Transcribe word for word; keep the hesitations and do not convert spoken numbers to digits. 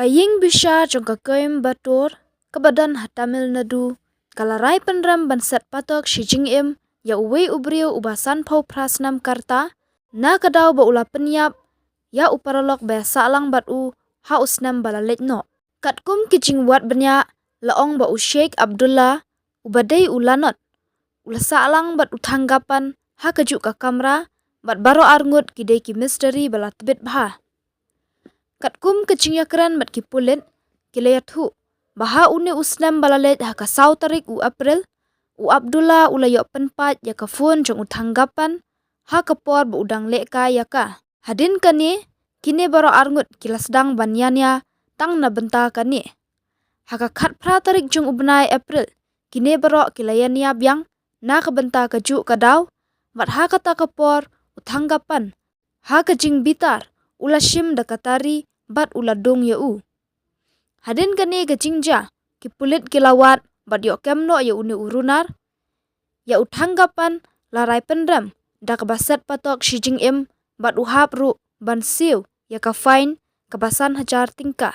Ka ïing bishar jong ka Coimbatore kaba don ha Tamil Nadu ka la rai pynrem ban set patok shi jingim ïa uwei u briew uba sanphew phra snem ka rta, na ka daw ba u la pynïap ïa u paralok ba ïa sahlang bad u ha u snem ba la leit noh. Katkum ki jingwad bniah, la ong ba u Sheikh Abdullah, uba dei u lanot, u la sahlang bad u Thanggapan ha kajuh ka kamra, bad baroh arngut ki dei ki mistri ba la tbit bha. Katkum ka jingïakren bad ki pulit, ki la ïathuh ba ha une u snem ba la leit, ha ka saw tarik u April, u Abdullah u la ïoh pynpait ïa ka phone jong u Thanggapan ha ka por ba u dang lehkai ïa ka. Hadien kane, kine baroh arngut ki la sdang ban ïania tang na bynta kane. Ha ka khatphra tarik jong u bnai April, kine baroh ki la ïania biang na ka bynta kajuh ka daw, bad ha kata ka por u Thanggapan, ha ka jingbitar, u la shim da ka tari bad u la dung ïa u. Hadien kane ka jingjia, ki pulit ki la wad bad ïoh kem noh ïa une u runar. Ïa u Thanggapan la rai pynrem da kaba set patok shi jingim bad u hap ruh ban siew ïa ka fine kaba san hajar tyngka.